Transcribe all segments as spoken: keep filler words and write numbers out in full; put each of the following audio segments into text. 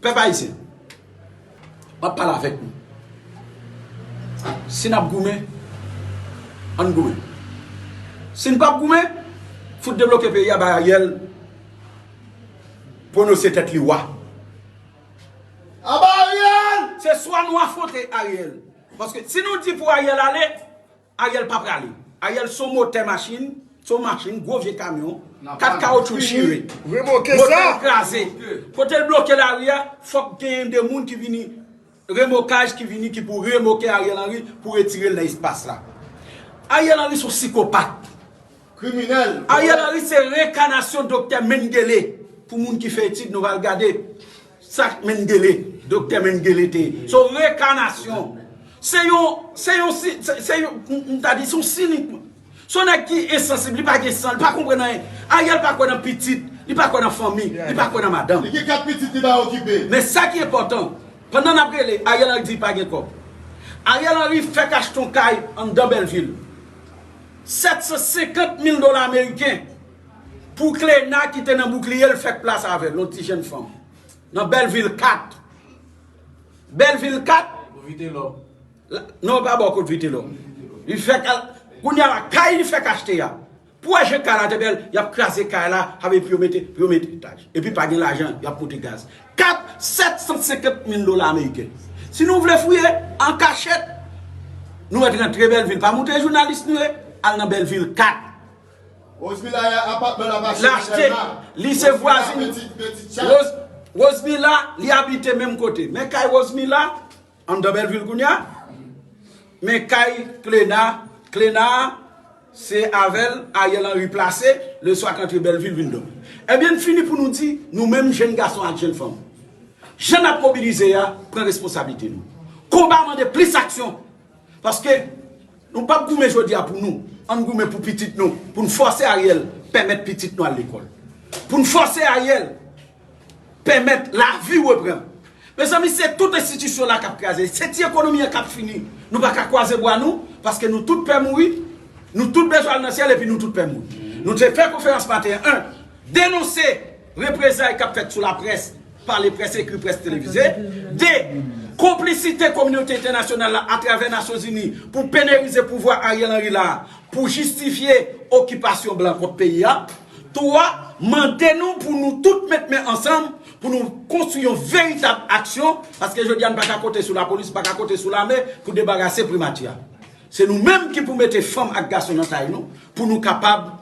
Pèp ayisyen, m ap pale avèk nou. Si n ap goumen, ann goumen. Si n p ap goumen, fout debloke peyi a bay Ariel pwononse tèt li wa. Aba Ariel! Se swa nou afwonte Ariel. Paske si nou di pou Ariel ale, Ariel pa prale. Ariel se yon motè machin, se yon machin, gwo vye kamyon, kat kawotchou chire. Remòke sa. Motè l kraze. Kote l bloke lari a, fòk genyen de moun ki vini, remokaj ki vini, ki pou remòke Ariel Henry pou retire l nan espas la. Ariel Henry se yon sikopat. Kriminèl. Ariel Henry se rekanasyon Doktè Mengele. Pou moun ki fè etid, nou pral gade sa Mengele, Doktè Mengele te ye. Se yon rekanasyon. Se yon, se yon, si- se se yon, m m ta di, se yon sinik. Se yon nèg ki ensansib, li pa gen san, li pa konprann anyen. Ariel pa kwè nan pitit, li pa kwè nan fanmi, li pa kwè nan madanm. Li gen kat pitit, li pa okipe. Men sa ki enpòtan, pandan n ap rele, Ariel Henry di li pa gen kòb. Ariel Henry fèk achte yon kay anndan Bèlvil. Sèt san senkant mil dola ameriken pou Klena ki te nan Bouclier, l fèk plas avè l, yon ti jèn fanm. Nan Bèlvil kat. Bèlvil kat. Pou Vitelò. La- Non, pa bò kot Vitelò. Li fèk al- Kounye a la, kay li fèk achte a. Pou wè jan kay la te bèl, y ap kraze kay la, avè pou yo mete, pou yo mete etaj. Epi pa gen lajan, y ap moute gaz. Kat, sèt san senkant mil dola ameriken. Si nou vle fouye, an kachèt, nou mèt rantre Bèlvil. Pa montre jounalis nou ye, al nan Bèlvil kat. Rosmila, apatman l ap achte. L achte, li se vwazin. Rosmila, li abite menm kote. Men kay Rosmila, anndan Bèlvil kounye a. Men kay Klena, Klena, se avè l Ariel Henry plase, leswa k antre Bèlvil vin dòmi. Ebyen, n fini pou nou di, nou menm jèn gason ak jèn fanm, jan n ap mobilize a, pran responsablite nou. Konba mande plis aksyon. Paske nou p ap goumen jodi a pou nou. Ann goumen pou pitit nou, pou n fòse Ariel pèmèt pitit nou al lekòl. Pou n fòse Ariel pèmèt lavi reprann. Mezanmi, se tout enstitisyon la k ap kraze. Se ti ekonomi an k ap fini. Nou pa ka kwaze bra nou, paske nou tout pè mouri. Nou tout bezwen al nan syèl epi nou tout pè mouri. Nou te fè konferans maten an. Denonse reprezay k ap fèt sou laprès, pale près ekri, près televize. De, konplisite kominote entènasyonal la atravè Nasyonzini pou penerize pouvwa Ariel Henry la pou jistifye okipasyon blan kont peyi a. Twa, mande nou pou nou tout met men ansanm pou nou konstwi yon veritab aksyon, paske jodi a n pa ka konte sou lapolis, pa ka konte sou lame pou debarase primati a. Se nou menm ki pou mete fanm ak gason nan tay nou pou nou kapab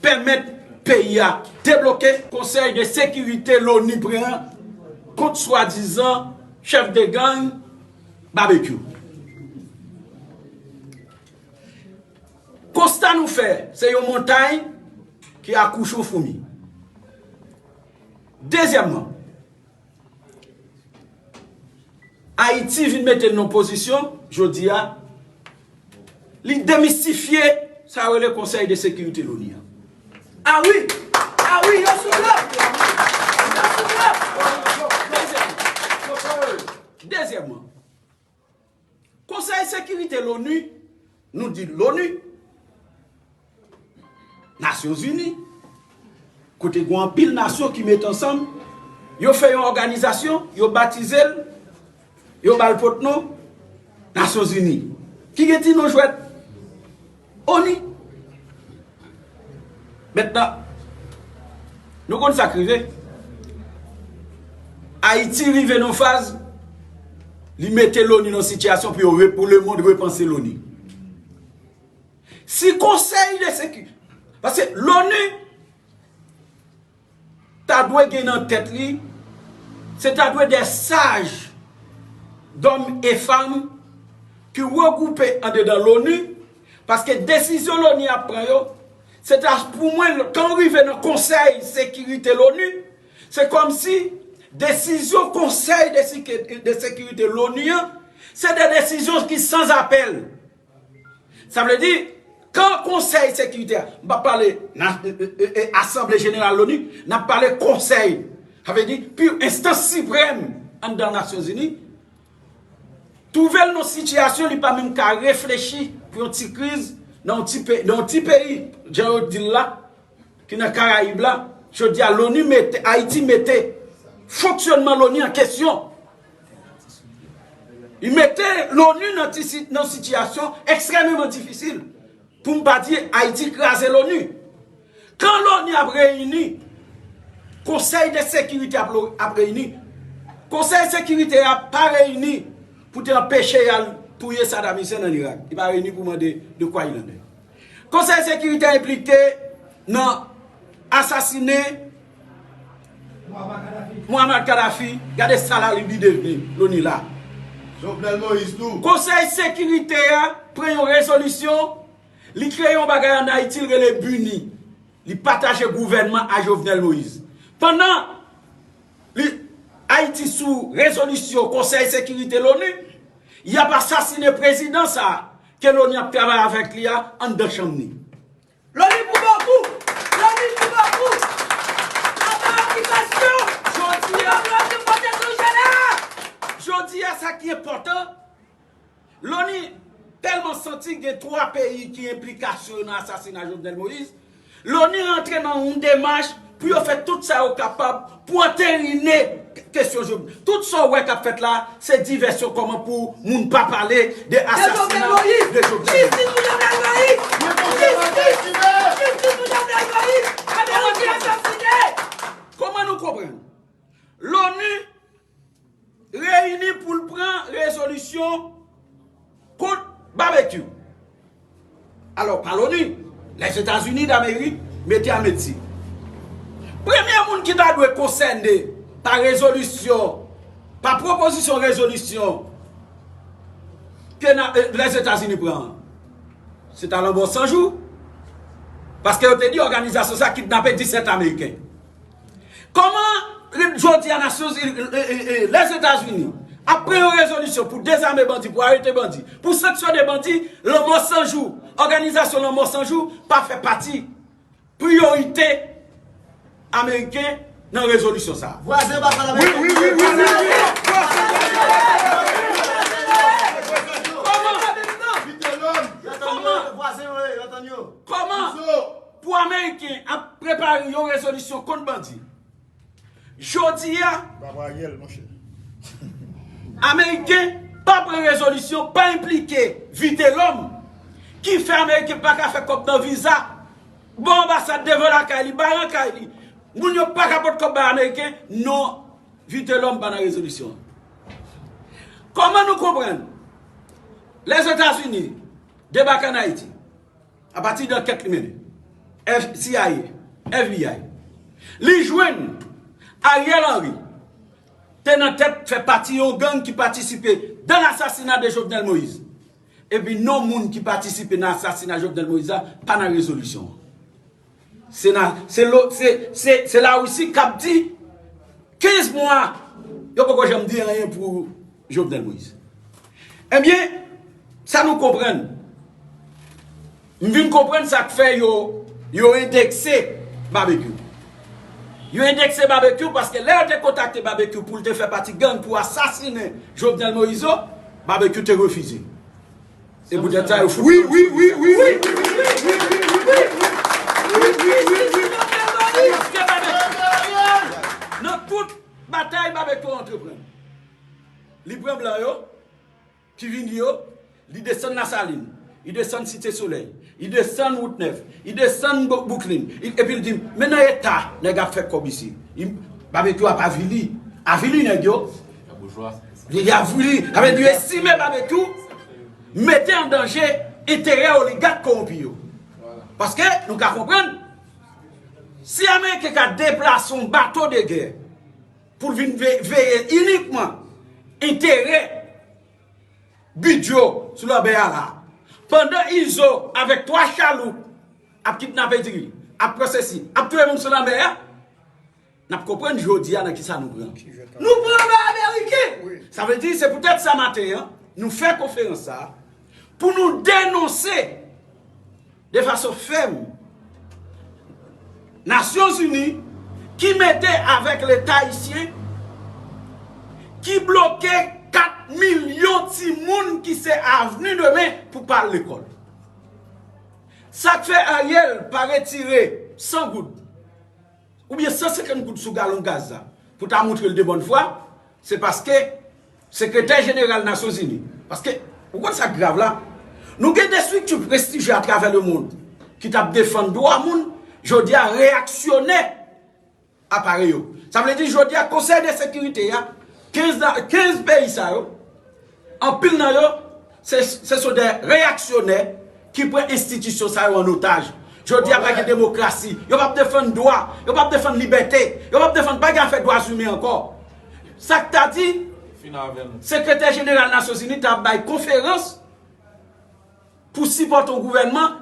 pèmèt peyi a debloke. Konsèy de sekirite Loni pran kont swadizan chèf de gang Babekyou. Konsta nou fè, se yon montay ki akouche yon foumi. Dezyèmman, Ayiti vin mete l nan pozisyon, jodi a, li demistifye sa yo rele Konsèy de Sekirite Loni an. A wi! A wi, yo sou blòf! Yo sou blòf! Dezyèmman, dezyèmman, Konsèy Sekirite Loni, nou di Loni, Nasyonzini, kote gen anpil nasyon ki met ansanm, yo fè yon òganizasyon, yo batize l, yo ba l pot non Nasyonzini, ki gen ti non jwèt ONI. Mentnan, nou konn sa k rive? Ayiti rive nan faz, li mete Loni nan sitiyasyon pou yo re- pou lemonn repanse Loni. Si Konsèy de Seki- Paske Loni ta dwe gen nan tèt li, se ta dwe de saj, dòm e fanm ki regwoupe andedan Loni, paske desizyon Loni ap pran yo, se ta pou mwen, kan w rive nan Konsèy Sekirite Loni, se kòmsi desizyon Konsèy de Seki- de Sekirite Loni an, se de desizyon ki sans apèl. Sa vle di, kan Konsèy Sekirite a, m p ap pale na- e- e- e- Asanble Jeneral Loni, n ap pale Konsèy, sa vle di, pi enstans siprèm anndan Nasyonzini, twouve l nan sitiyasyon li pa menm ka reflechi pou yon ti kriz nan yon ti pe- nan yon ti peyi, jan yo di l la, ki nan Karayib la, jodi a Loni mete, Ayiti mete fonksyònman Loni an kesyon. Li mete Loni nan ti si- nan sitiyasyon ekstrèmeman difisil. Pou m pa di Ayiti kraze Loni. Kan Loni ap reyini, Konsèy de Sekirite ap, lo- ap reyini. Konsèy Sekirite a pa reyini pou te anpeche y al touye Saddam Hussein ann Irak. Li pa reyini pou mande de kwa il en est. Konsèy Sekirite a enplike nan asasinen Muammar Kadhafi. Gade sa la li devni Loni la. Jovenel Moïse tou. Konsèy Sekirite a pran yon rezolisyon, li kreye yon bagay ann Ayiti, l rele BINUH. Li pataje gouvènman a Jovenel Moïse. Pandan li, Ayiti sou rezolisyon Konsèy Sekirite Loni, y ap asasinen prezidan sa a ke Loni ap travay avèk li a anndan chanm ni. Loni pou bokou! Loni pou bokou! Apa okipasyon! Jodi a, Loni pote sou jè la! Jodi a, sa ki enpòtan, Loni tèlman santi gen twa peyi ki enplikasyon yo nan asasina Jovenel Moïse, Loni rantre nan yon demach pou yo fè tout sa yo kapab pou anterine kesyon Jovenel. Tout sa w wè k ap fèt la, se divèsyon kòman pou moun pa pale de asasina de Jovenel Moïse. Jistis pou Jovenel Moïse! Jistis! Jistis pou Jovenel Moïse! Ameriken asasinen! Kòman nou konprann? Loni reyini pou l pran rezolisyon kont Babekyou. Alò, pa Loni, Lèzetazini Damerik mete a meti. Premye moun ki ta dwe konsène pa rezolisyon, pa pwopozisyon rezolisyon ke na- eh, Lèzetazini pran an, se ta Lanmò San Jou. Paske yo te di òganizasyon sa kidnape disèt Ameriken. Kòman jodi a Nasyonzini, Lèzetazini ap pran yon rezolisyon pou dezame bandi, pou arete bandi, pou sanksyone bandi, Lanmò San Jou, òganizasyon Lanmò San Jou pa fè pati priyorite ameriken nan rezolisyon sa a? Vwazen pa pale avèk yo. Wi, wi, wi, wi, wi, wi. Kòman? Vitelòm. Yo tann yo, vwazen yo ye, yo tann yo. Kòman? Izo. Pou ameriken ap prepare yon rezolisyon kont bandi. Jodi a, Bravo Ariel, monchè. Ameriken pa pran rezolisyon, pa enplike Vitelòm, ki fè ameriken pa ka fè kòb nan viza. Bon, anbasad devan lakay li, baran kay li. Moun yo pa ka pot kòb bay ameriken, non, Vitelòm pa nan rezolisyon an. Kòman nou konprann? Lèzetazini debake ann Ayiti. Apati de ankèt li mennen, F- C I A, F B I, li jwenn Ariel Henry te nan tèt, fè pati yon gang ki patisipe dans l'assassinat de Jovenel Moïse. Epi non moun ki patisipe nan asasina Jovenel Moïse la pa nan rezolisyon an. Se na- se lo- se- se- se Larisi k ap di kenz mwa, yo poko janm di anyen pou Jovenel Moïse. Ebyen, sa nou konprann. M vin konprann sa k fè yo, yo endekse Babekyou. Yo endekse Babekyou paske lè yo te kontakte Babekyou pou l te fè pati gang pou asasinen Jovenel Moïse yo, Babekyou te refize. Se poutèt sa yo fout. Wi, wi, wi, wi, wi. Nan tout batay Babekyou antreprann, li pran blan yo, ki vini yo, li desann Lasalin, li desann Site Solèy, li desann Wout Nèf, li desann Bo- Bouklin, li- epi li di, men nan eta nèg ap fè kòb isi. Li- Babekyou ap avili, avili nèg yo. Li avili, sa vle di yo estime Babekyou mete an danje enterè oligak kowonpi yo. Paske nou ka konprann, si Ameriken ka deplase yon bato de gè pou l vin ve- veye inikman enterè Bidjo sou lanmè a la, pandan Izo avèk twa chaloup ap kidnape diri, ap pran sesi, ap touye moun sou lanmè a, n ap konprann jodi a nan kisa nou pran. Nou pran nan Ameriken! Sa vle di, se poutèt sa maten an, nou fè konferans sa a, pou nou denonse de fason fèm Nasyonzini ki mete avèk Leta ayisyen ki bloke kat milyon timoun ki se avni demen pou pa al lekòl. Sa k fè Ariel pa retire san goud oubyen san senkant goud sou galon gaz la pou ta montre l de bòn fwa, se paske Sekretè Jeneral Nasyonzini, paske, ou konn sa k grav la? Nou gen de estrikti prestijye atravè lemonn ki t ap defann dwa moun, jodi a reyaksyonè aparèy yo. Sa vle di, jodi a, Konsèy de Sekirite a, kenz, kenz peyi sa yo, anpil nan yo, se, se sou de reyaksyonè ki pran enstitisyon sa yo an otaj. Jodi a, pa gen demokrasi. Yo p ap defann dwa. Yo p ap defann libète. Yo p ap defann bagay afè dwa imen ankò. Sa k ta di, Sekretè Jeneral Nasyonzini ta ap bay konferans pou sipòte yon gouvènman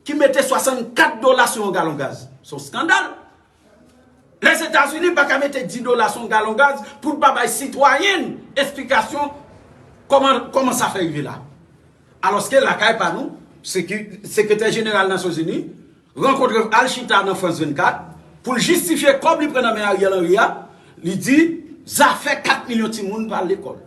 ki mete swasannkat dola sou yon galon gaz. Se yon skandal. Lèzetazini pa ka mete dis dola sou yon galon gaz pou l pa bay sitwayen esplikasyon kòman, kòman sa fè rive la. Alòske lakay pa nou, Sekretè Jeneral Nasyonzini rankontre, al chita nan Frans vennkat pou l jistifye kòb li pran nan men Ariel Henry a, li di zafè kat milyon timoun pa al lekòl.